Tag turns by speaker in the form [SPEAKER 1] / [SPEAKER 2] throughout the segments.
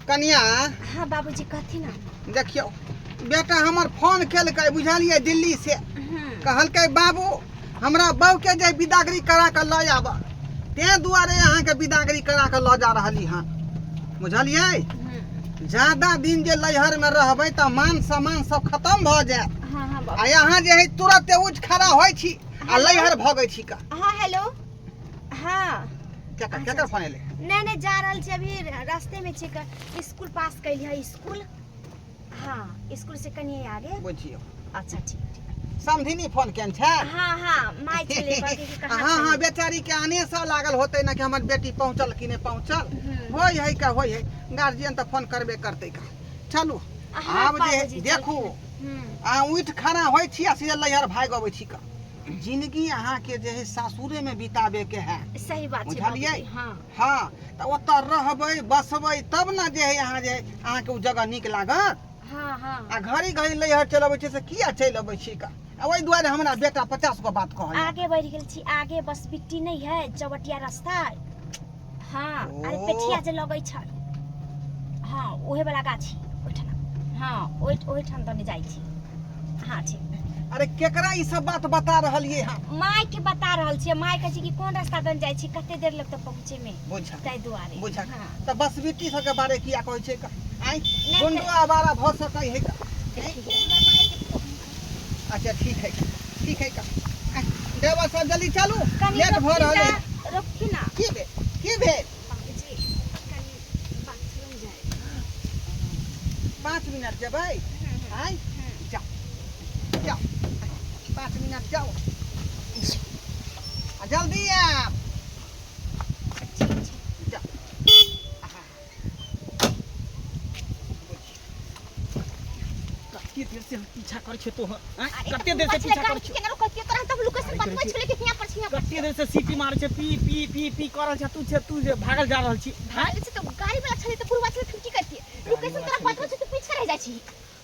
[SPEAKER 1] कनिया।
[SPEAKER 2] हाँ बाबूजी, कहथिन ना।
[SPEAKER 1] देखियौ, बेटा हमर फोन केलकै, बुझलियै, दिल्ली से। कहलकै, बाबू, हमरा बहू के जे बिदागरी करा कऽ लऽ आबऽ। ताहि दुआरे अहाँके बिदागरी करा कऽ लऽ जा रहली हन, बुझलियै? ज्यादा दिन जे लैहरमे रहबै तऽ मान सम्मान सब खतम भऽ जायत।
[SPEAKER 2] हाँ हाँ
[SPEAKER 1] आ यहाँ जे है, तुरंते उठि खड़ा होइ छी आ लैहर भगै छी का।
[SPEAKER 2] हाँ, हेलो, हाँ।
[SPEAKER 1] केकर केकर फोन एलै?
[SPEAKER 2] नहीं नहीं, जा रहल छी, अभी रास्ते में छी। स्कूल पास कैली है स्कूल। हाँ, स्कूल से कनिए आगे।
[SPEAKER 1] बुझियौ।
[SPEAKER 2] अच्छा, ठीक ठीक।
[SPEAKER 1] समधिनी फोन केने छै?
[SPEAKER 2] हाँ हाँ, माय छलै, कहलकै कि कहाँ
[SPEAKER 1] हाँ। बेचारी के आने से लागल होतै ना कि हमर बेटी पहुँचल कि नहि पहुँचल। होइ है का, होइ है, गार्जियन तऽ फोन करबे करतै का। चलू।
[SPEAKER 2] हाँ,
[SPEAKER 1] आब जे
[SPEAKER 2] बाबूजी,
[SPEAKER 1] देखू,
[SPEAKER 2] चलखिन।
[SPEAKER 1] अहाँ उठि खड़ा होइ छी आ सीधे लैहर भागि अबै छी का। जिंदगी अहाँके जे है सासुरे में बिताबे के है।
[SPEAKER 2] सही बात छै।
[SPEAKER 1] बुझलियै?
[SPEAKER 2] बाबूजी, हाँ।
[SPEAKER 1] हाँ, तऽ ओतऽ रहबै बसबै तब ने जे है अहाँ जे है अहाँके ओ जगह नीक लागत।
[SPEAKER 2] हाँ हाँ
[SPEAKER 1] आ घड़ी घड़ी लैहर चलि अबै छै से किया चलि अबै छी का? आ ओहि दुआरे हमरा बेटा 50 गो बात कहैया।
[SPEAKER 2] आगे बढ़ गेल छी, आगे बस बिट्टी नहीं है, चौबटिया रास्ता। हाँ, अरे।
[SPEAKER 1] ओ।
[SPEAKER 2] पेठिया जे लगै छै, हाँ, ओहे वाला गाछी ओहिठाम। हाँ, ओहि ओहिठाम तने जाइ छी। हाँ, ठीक।
[SPEAKER 1] अरे, केकरा ई सब बात बता रहलियै हँ?
[SPEAKER 2] माय के बता रहल छियै। माय कहै छै कि कोन रास्ता दन जाइ छी, कते देर लगतै पहुँचे में।
[SPEAKER 1] बुझा।
[SPEAKER 2] ताहि दुआरे।
[SPEAKER 1] बुझा।
[SPEAKER 2] हाँ।
[SPEAKER 1] तऽ बस बिट्टी सबके बारे किया कहै छै का? आँय?
[SPEAKER 2] नहि।
[SPEAKER 1] गुंडो आवारा भऽ सकै है का? आँय? अच्छा, ठीक है, ठीक है का। आँय, ड्राइवर साहब, जल्दी चलू।
[SPEAKER 2] कनी
[SPEAKER 1] लेट भऽ रहल है।
[SPEAKER 2] रोकथिन ना।
[SPEAKER 1] की भेल, की भेल?
[SPEAKER 2] बाबूजी, कनी बाथरूम जाय।
[SPEAKER 1] 5 मिनट जेबै? आँय, जाओ जाओ, 5 मिनट जाओ आ जल्दी आयब।
[SPEAKER 2] ठीक छै।
[SPEAKER 1] जाओ। आहा।
[SPEAKER 3] कते देर से हम पीछा करै छियै तोहर, आँय?
[SPEAKER 2] अरे,
[SPEAKER 3] कते देर से पीछा करै छियै?
[SPEAKER 2] केना रोकतियै तोरा? तब लोकेशन बतबै छलै कि हियां पर छी, हियां पर।
[SPEAKER 3] कते देर से सीटी मारै छै, पी पी पी पी कर रहल छै। तू छै, तू जे भागल जा रहल छी, आँय?
[SPEAKER 2] भागल छै तऽ गाड़ी वाला छलै तऽ बुढ़वा छलै, फिर की करतियै? लोकेशन तोरा बतबै छै, तू पीछे रह जाइ छी।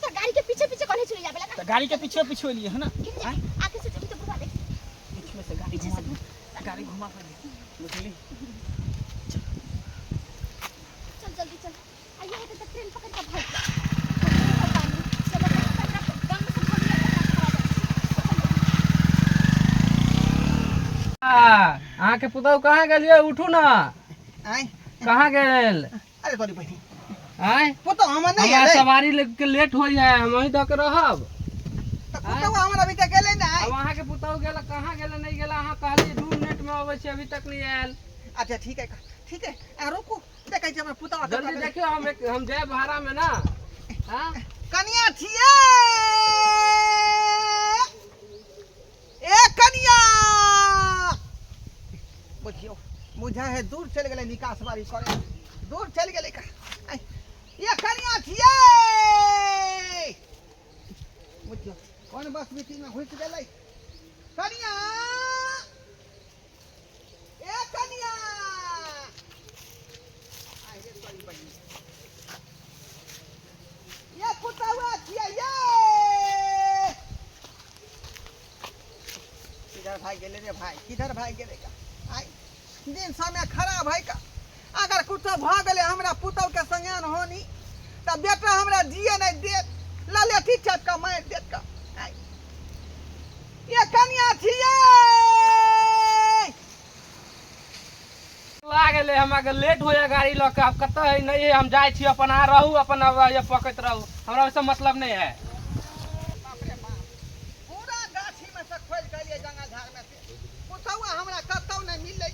[SPEAKER 2] तोरा गाड़ी के पीछे पीछे कने चले जाबे लगा।
[SPEAKER 3] तऽ गाड़ी के पीछे पीछे एलियै है ना?
[SPEAKER 2] केने
[SPEAKER 3] आँय?
[SPEAKER 2] आगे से जेबी तऽ बुढ़वा देख।
[SPEAKER 3] पीछे से गाड़ी
[SPEAKER 2] पीछे
[SPEAKER 3] घुमा
[SPEAKER 2] से
[SPEAKER 3] दे, गाड़ी घुमा पहिले, बुझली?
[SPEAKER 2] चल, जल्दी चल। आ ये है तऽ ट्रेन पकड़ के भाग जा। चलो, गांव से भाग जा, पकड़ा जा।
[SPEAKER 4] अहाँके पुतहु कहाँ गेलियै? उठू ने।
[SPEAKER 1] आँय?
[SPEAKER 4] कहाँ गेल?
[SPEAKER 1] अरे तोरी बहिनी।
[SPEAKER 4] आँय?
[SPEAKER 1] पुतहु हमर नहि
[SPEAKER 4] हमरा
[SPEAKER 1] एलै।
[SPEAKER 4] सवारी के लेट हो जाए, हम वहीं दऽ के रहब।
[SPEAKER 1] तऽ पुतहु हमर अभी तक गेलै नहि।
[SPEAKER 4] अब अहाँके पुतहु गेल, कहाँ गेल, नहि गेल? अहाँ कहलियै 2 मिनट में अबै छी, अभी तक नहीं आयल।
[SPEAKER 1] अच्छा, ठीक है, ठीक है, आ रुकू, देखै छी हमर पुतहु।
[SPEAKER 4] जल्दी देखियौ, हम जायब भाड़ा में ना। हाँ।
[SPEAKER 1] कनिया छियै, ए कनिया। बुझियौ, बुझा है दूर चलि गेलै, निकास बारी करे दूर चलि गेलै का। आइ, ये कनिया छियै। बुझियौ, कोन बस बीटी में घुसि गेलै। कनिया, ए कनिया। आइ रे तोरी बहिन। ये पुतहुआ छियै ये। किधर भाग गेलै रे भाई, किधर भाग गेलै का? आइ दिन समय खराब है का। अगर कुछो भऽ गेलै हमरा पुतहु के संगे होनी तऽ बेटा हमरा जिए नहि देत, ललेठी चाटि कऽ मारि देत का। आइ ये कनिया छियै।
[SPEAKER 4] ला गेलै, हमरा के लेट हो जाए गाड़ी लऽ के। आब कतऽ है, नहीं है, हम जाइ छी अपन। अहाँ रहू अपन, अब ये पकैत रहू, हमरा ओहिसँ मतलब नहीं है।
[SPEAKER 1] बाप रे बाप, पूरा गाछी में से खोजि के एलियै, जंगल झाड़ में से पुतहुआ हमरा कतौ नहि मिललै।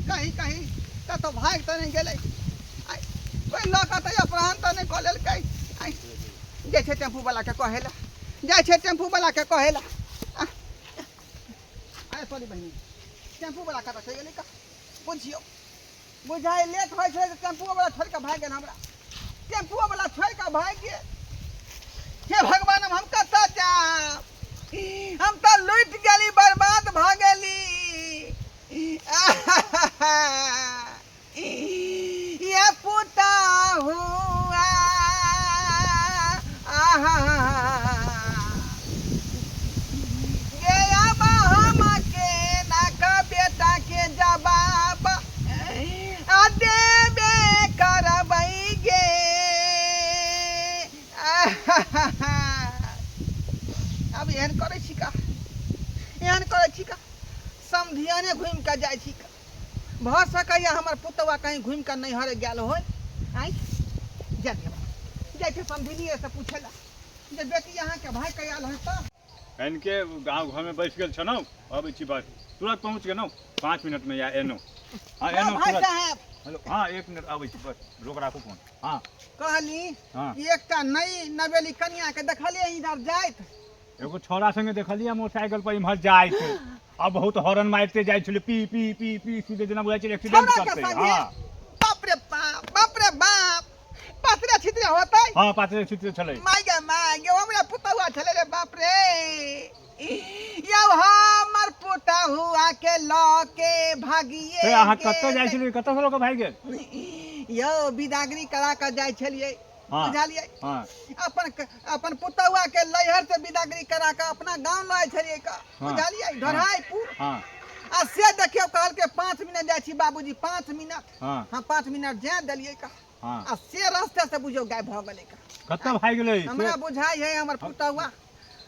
[SPEAKER 1] कहीं कहीं कतौ भागि तऽ नहि गेलै? आइ, कोइ लऽ कऽ तऽ अपहरण तऽ नहि कऽ लेलकै? आइ, जाइ छै टेम्पू वाला के कहै लए, जाइ छै टेम्पू वाला के कहै लए। आइ सॉरी बहिनी, टेम्पू वाला कतऽ चलि गेलै का? बुझियौ, बुझाइ लेट होइ छै तऽ टेम्पू वाला छोड़ि कऽ भागि गेल हमरा। टेम्पू वाला छोड़ि कऽ भागि गेल। हे भगवान, हम कतऽ जायब? हम तऽ लुटि गेली, बर्बाद भऽ गेली। ये पुतहु आहा गे, अब हम के ना बेटा के जवाब आ देबे करबै। भऽ सकैए हमर पुतौआ कहीं घुमि कऽ नैहर गेल होय। आँय जा दियौ, जाइ छै समधिनिएसँ पूछै लए जे बेटी अहाँके भाय के आयल हँ तऽ।
[SPEAKER 5] कनिके गाँव घरमे बैस गेल छलहुँ, अबै छी बस तुरंत पहुँच गेलहुँ, 5 मिनटमे या एलहुँ। हँ एलहुँ
[SPEAKER 1] भाय
[SPEAKER 5] तुरंत।
[SPEAKER 1] साहेब।
[SPEAKER 5] हेलो, हँ 1 मिनट अबै छी, बस रोक राखू फोन। हँ
[SPEAKER 1] कहली
[SPEAKER 5] हँ
[SPEAKER 1] कि एकटा नई नवेली कनिया के देखलियै इधर जाइत।
[SPEAKER 5] एगो छौड़ा संगे देखलियै मोटरसाइकिल पर इम्हर जाइत, आ बहुत हॉर्न मारिते जाइ छलै, पी पी पी पी, सीधे जेना बुझाइ छलै एक्सीडेंट
[SPEAKER 1] छौड़ा के
[SPEAKER 5] करतै।
[SPEAKER 1] संगे?
[SPEAKER 5] हँ।
[SPEAKER 1] बाप रे बाप, बाप रे बाप, पातरे छितरे होतै।
[SPEAKER 5] हँ पातरे छितरे छलै।
[SPEAKER 1] माय गे माय गे, हमरा पुतहुआ छलै रे, बाप रे। यौ हमर पुतहुआ के लऽ के भागिए
[SPEAKER 5] से अहाँ कतऽ जाइ छलियै, कतऽ से लऽ कऽ भागि गेल?
[SPEAKER 1] यौ बिदागरी करा कऽ जाइ छलियै।
[SPEAKER 5] हँ।
[SPEAKER 1] बुझलियै?
[SPEAKER 5] हँ।
[SPEAKER 1] अपन अपन पुतहुआ के लैहर से बिदागरी करा कऽ अपना गाँव लऽ छलियै कऽ।
[SPEAKER 5] हँ।
[SPEAKER 1] बुझलियै? ढोढ़ाईपुर।
[SPEAKER 5] हँ।
[SPEAKER 1] आ से देखियौ कहलकै 5 मिनट जाइ छी बाबूजी, 5 मिनट।
[SPEAKER 5] हँ।
[SPEAKER 1] हम 5 मिनट जाय देलियै का।
[SPEAKER 5] हँ।
[SPEAKER 1] आ से रास्ते से बुझियौ गायब भऽ गेलै का।
[SPEAKER 5] कतऽ भागि गेलै?
[SPEAKER 1] हमरा बुझाइ है हमर पुतहुआ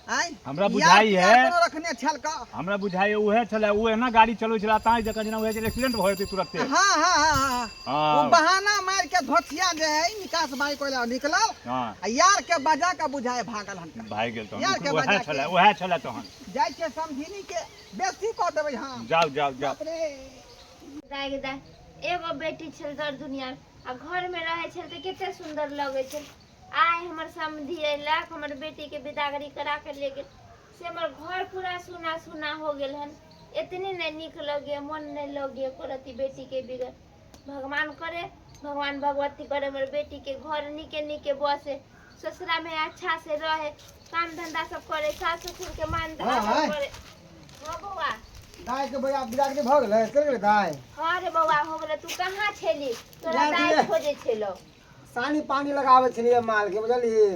[SPEAKER 1] आँय
[SPEAKER 5] हमरा
[SPEAKER 1] यार
[SPEAKER 5] बुझाइ
[SPEAKER 1] पियार
[SPEAKER 5] है।
[SPEAKER 1] कोनो रखने छल का।
[SPEAKER 5] हमरा बुझाइ है उहे छलै, ओ एना गाड़ी चलबै छलै ताहि जकाँ जेना उहे छलै एक्सीडेंट भऽ जेतै तुरन्ते।
[SPEAKER 1] हाँ हाँ हाँ हाँ।
[SPEAKER 5] हाँ।
[SPEAKER 1] ओ बहाना मार के धोतिया जे है निकास बाई कोइला निकलल।
[SPEAKER 5] हाँ।
[SPEAKER 1] आ यार के बजा के बुझाए भागल हन।
[SPEAKER 5] भागि गेल तहन।
[SPEAKER 1] यार के
[SPEAKER 5] उहे
[SPEAKER 1] बजा के।
[SPEAKER 5] छलै, उहे छलै तहन।
[SPEAKER 1] जाइ छै समधिनी के बेसी कऽ देबै। हाँ
[SPEAKER 5] जाउ जाउ जाउ।
[SPEAKER 1] बाप रे।
[SPEAKER 2] दाय गे दाय, एगो बेटी छल दर दुनिया आ घर में रहे छल तऽ कते सुंदर लगे छल। आइ हमर समधि अयलक, हमर बेटी के बिदागरी करा के ले गेल, से हमर घर पूरा सुना सुना हो गेल हन। एतनी नहीं नीक लगे, मन नहीं लगे एको रत्ती बेटी के बिगर। भगवान करे, भगवान भगवती करे हमर बेटी के घर नीके नीके बसे, ससुरा में अच्छा से रहे, काम धंधा सब करे, सास ससुर के मान
[SPEAKER 6] हाँ,
[SPEAKER 2] आदर
[SPEAKER 6] हाँ।
[SPEAKER 2] करे। हाँ बौआ।
[SPEAKER 6] दाय के बड़ा बिदागरी भऽ गेलै, चलि गेलै दाय।
[SPEAKER 2] हाँ रे बौआ हो गेलै। तू कहाँ छेली? तोरा
[SPEAKER 6] जा
[SPEAKER 2] दाय
[SPEAKER 6] दियै।
[SPEAKER 2] खोजे छेलो।
[SPEAKER 6] सानी पानी लगाबै छलियै माल के, बुझलियै?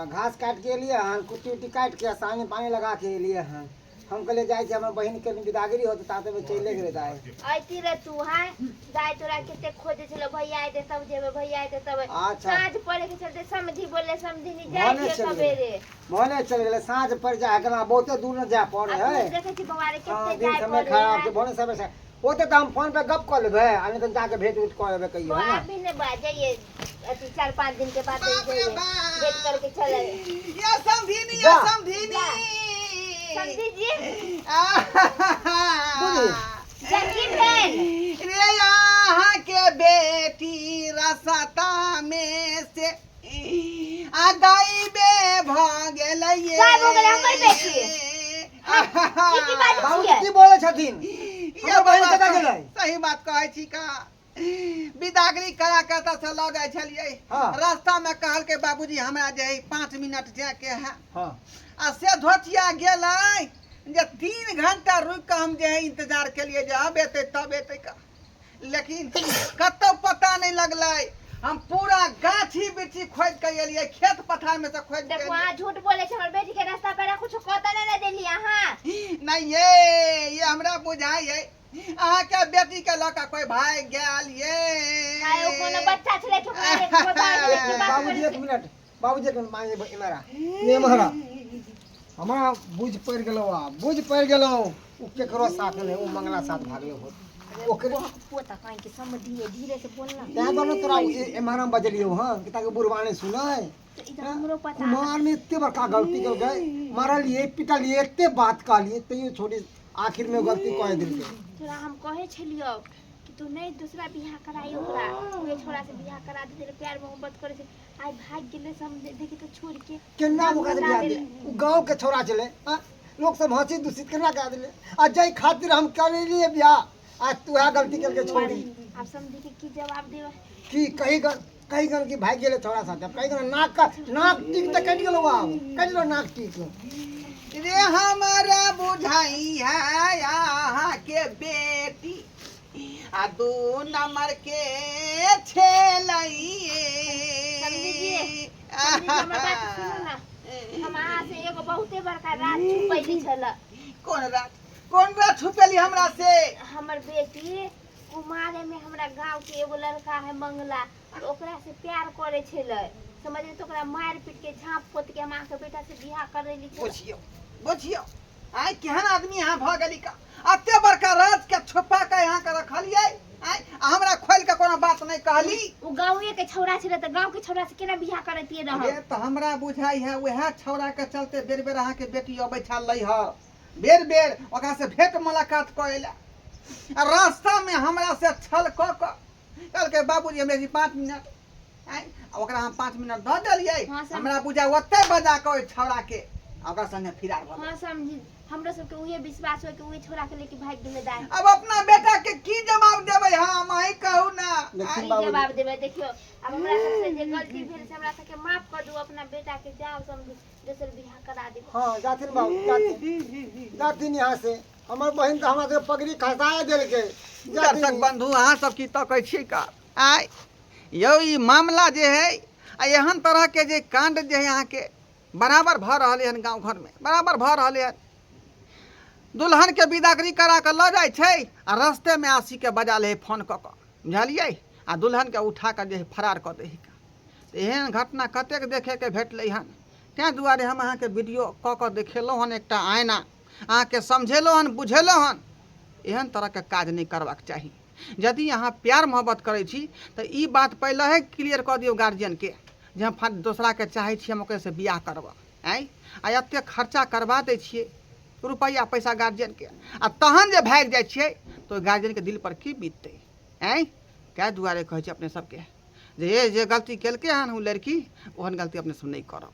[SPEAKER 6] घास काटि के एलियै हन, कुट्टी उट्टी काटि के सानी पानी लगा के एलियै हन। हम कहलियै जाइ छी हमर बहिन के बिदागरी होतै, ता तक चलि गेलै दाय।
[SPEAKER 2] अयती रे तू? हाँ दाय तोरा कते खोजे छलो, भैया अयते तब जेबै, भैया अयते तब।
[SPEAKER 6] अच्छा।
[SPEAKER 2] साँझ पड़े के चलते समधी बोले समधिनी जाइ
[SPEAKER 6] भने
[SPEAKER 2] छियै
[SPEAKER 6] चलि गेलै।
[SPEAKER 2] सबेरे।
[SPEAKER 6] भने चलि गेलै, साँझ पड़ि जाइ है, केना बहुते दूर न जाय पड़ै
[SPEAKER 2] आ तू
[SPEAKER 6] है।
[SPEAKER 2] देखै छी बौआ रे
[SPEAKER 6] हाँ,
[SPEAKER 2] कते
[SPEAKER 6] दिन
[SPEAKER 2] जाय
[SPEAKER 6] समय
[SPEAKER 2] पड़े
[SPEAKER 6] खराब
[SPEAKER 2] है।
[SPEAKER 6] छै, भने समय से ओते तऽ हम फोन पे गप कऽ लेबै, आ नहि तऽ जाके भेंट उट कऽ लेबै कहियो,
[SPEAKER 2] बौआ
[SPEAKER 6] है ना?
[SPEAKER 2] अभी नहि बा जाइए, अथी 4-5 दिन के बाद
[SPEAKER 1] बाप रे
[SPEAKER 2] जाइए,
[SPEAKER 1] बाप।
[SPEAKER 2] भेंट करके चल आइए।
[SPEAKER 1] या समधिनी, या
[SPEAKER 6] जा।
[SPEAKER 1] समधिनी।
[SPEAKER 2] समधी जी।
[SPEAKER 6] बुझली?
[SPEAKER 2] जकी भेल
[SPEAKER 1] रे यहाँ के बेटी रसता में से आ गायबे भऽ गेलै।
[SPEAKER 2] गायब हो गेलै हमर बेटी? की की बाजै
[SPEAKER 6] बाबूजी
[SPEAKER 2] छियै?
[SPEAKER 6] की बोलै छथिन?
[SPEAKER 1] ये
[SPEAKER 6] हमर बहिन
[SPEAKER 1] बौआ
[SPEAKER 6] कतऽ गेलै?
[SPEAKER 1] सही बात कहै छी का। बिदागरी करा के एतऽ से लऽ जाइ छलियै।
[SPEAKER 6] हाँ।
[SPEAKER 1] रास्ता में कहलकै बाबूजी हमरा जे है 5 मिनट जायके है।
[SPEAKER 6] हाँ।
[SPEAKER 1] आ से धोतिया गेलै जे 3 घंटा रुकि कऽ हम जे है इंतजार केलियै जे अब एतै तब एतै का, लेकिन कतौ पता नहि लगलै। हम पूरा गाछी बिरछी खोजि कऽ एलियै, खेत पथार में से खोजि कऽ
[SPEAKER 2] देखो अहाँ झूठ बोले छै, हमर बेटी के रास्ता पर कुछ कहता नहीं ना देली अहाँ।
[SPEAKER 1] एलियै। नहीं ये हमरा बुझाइ है अहाँके बेटी के लऽ कऽ कोइ भागि गेल ये।
[SPEAKER 2] आइ ओ कोनो बच्चा छलै कि ओकरा रे कोइ भागि गेलै, की बात
[SPEAKER 6] बाबूजी
[SPEAKER 2] करै
[SPEAKER 6] 1
[SPEAKER 2] छै?
[SPEAKER 6] मिनट, बाबूजी 1 मिनट, मांगे इमरा इमरा हमरा बुझ पड़ि गेलौ, आ बुझ पड़ि गेलौ ओ केकरो साथ नहि, ओ मंगला साथ भागलो होत ओकरे।
[SPEAKER 2] पोता कान के समधिए धीरे से बोलना।
[SPEAKER 6] तैं दुआरे तोरा एम्हर हम बजलियौ हँ कि ताकि बुढ़वा नहि सुनै।
[SPEAKER 2] तो इधर हमरो पता
[SPEAKER 6] कुमार में एते बड़का गलती केलकै, मारलियै पिटलियै, एते बात कहलियै तैयो छोड़ी आखिर में गलती कह देलकै।
[SPEAKER 2] तोरा हम कहै छलियौ कि तू नहीं दूसरा बियाह कराई ओकरा, उहे छोड़ा से बियाह करा दे, तेरे प्यार मोहब्बत करे छै, आइ भागि गेलै समझ देखी तो छोड़ के।
[SPEAKER 6] केना ओकरा से बियाह दे? ओ गाँव के छोड़ा छलै, हाँ? लोक सब हंसी दूषित केना करा देलै? आ जाहि खातिर हम करेलियै बियाह, आ तू वएह गलती केलकै छोड़ी।
[SPEAKER 2] आब समझी के की जवाब देबै?
[SPEAKER 6] की कही गल, कही गल कि भागि गेलै छोड़ा साथे। कही गल नाक का नाक टीक तऽ कटि गेलौ, आब कटि गेलौ नाक टीक।
[SPEAKER 1] रे हमरा बुझाइ है अहाँ के बेटी आ 2 नंबर के छेलैये।
[SPEAKER 2] समझी जी, समझी जी, हमर बात सुनू ना, हम अहाँ से एगो बहुते बड़का राज छुपैली छल।
[SPEAKER 1] कोन राज? कोन राज छुपेली हमरा से?
[SPEAKER 2] हमर बेटी कुमारे में हमरा गांव के एगो लड़का है मंगला, ओकरा से प्यार करे छलै, समझली? तो ओकरा मारि पीट के झाँप पोत के हम अहाँके बेटा से बियाह करेली छल।
[SPEAKER 1] बुझियौ बुझियौ आइ केहन आदमी अहाँ भऽ गेली का एते बड़का राज के छुपा के अहाँ के रखलियै आइ आ हमरा खोलि के कोनो बात नहि कहली।
[SPEAKER 2] ओ गाँवे के छौड़ा छलै तऽ गाँव के छौड़ा से केना बियाह करैतियै रहब?
[SPEAKER 1] रे तऽ हमरा बुझाइ है उएह छौड़ा के चलते बेर बेर अहाँके बेटी अबै छल लैहर, बेर बेर ओकरा से भेंट मुलाकात कऽ अयला आ रास्ता में हमरा से छल कऽ कऽ कहलकै बाबूजी हमरा जी 5 मिनट आइ, आ ओकरा हम 5 मिनट दऽ देलियै।
[SPEAKER 2] हाँ, सर।
[SPEAKER 1] हमरा बुझाइ ओतै बजा कऽ ओहि छौड़ा के आ ओकरा संगे फिरार भऽ गेल।
[SPEAKER 2] हाँ समझी, हमरो सबके उहे विश्वास होय कि उहे छोड़ा के लेके भागि गेलै दाइ।
[SPEAKER 1] अब अपना बेटा के की जवाब देबै हम, अहीं कहू ना।
[SPEAKER 6] देखथिन
[SPEAKER 2] की
[SPEAKER 6] बाबूजी।
[SPEAKER 2] जवाब देबै? देखियौ आब हमरा सबसे जे गलती भेल से हमरा सबके माफ कर दू, अपना बेटा के जाओ समझी दोसर बियाह करा देब।
[SPEAKER 6] हाँ जाथिन बाबू, जाथिन, जाथिन यहाँ से। हमर बहिन तऽ हमरा सबके पगड़ी खसाए देलकै।
[SPEAKER 1] दर्शक
[SPEAKER 6] जाथिन।
[SPEAKER 1] बंधु अहाँ सब की तकै छी का आइ यौ ई मामला जे है आ एहन तरह के जे कांड जे है अहाँके बराबर भऽ रहलै हन, गाँव घरमे बराबर भऽ रहलै हन। दुल्हन के विदागरी करा कऽ लऽ जाइ छै आ रस्तेमे आशीके बजा लै है फोन कऽ कऽ, बुझलियै, आ दुल्हन के उठा कऽ जे है फरार कऽ दै है। तऽ एहन घटना कतेक देखैके भेटलै हन। ताहि दुआरे हम अहाँके वीडियो कऽ कऽ देखेलहुँ हन, एकटा आयना अहाँके समझेलहुँ हन, बुझेलहुँ हन। एहन तरहके काज नहि करबाक चाही। यदि अहाँ प्यार मोहब्बत करै छी तऽ ई बात पहिले क्लियर कऽ दियौ गार्जियनके जे हम दोसराके चाहै छी, हम ओकरेसँ बियाह करब। आँय, आ एतेक खर्चा करबा दै छियै रुपैआ पैसा गार्जियनके आ तहन जे भागि जाइ छियै तऽ ओहि गार्जियनके दिलपर की बीततै? आँय, ताहि दुआरे कहै छी अपने सबके जे जे गलती केलकै हन ओ लड़की, ओहन गलती अपने सब नहि करब।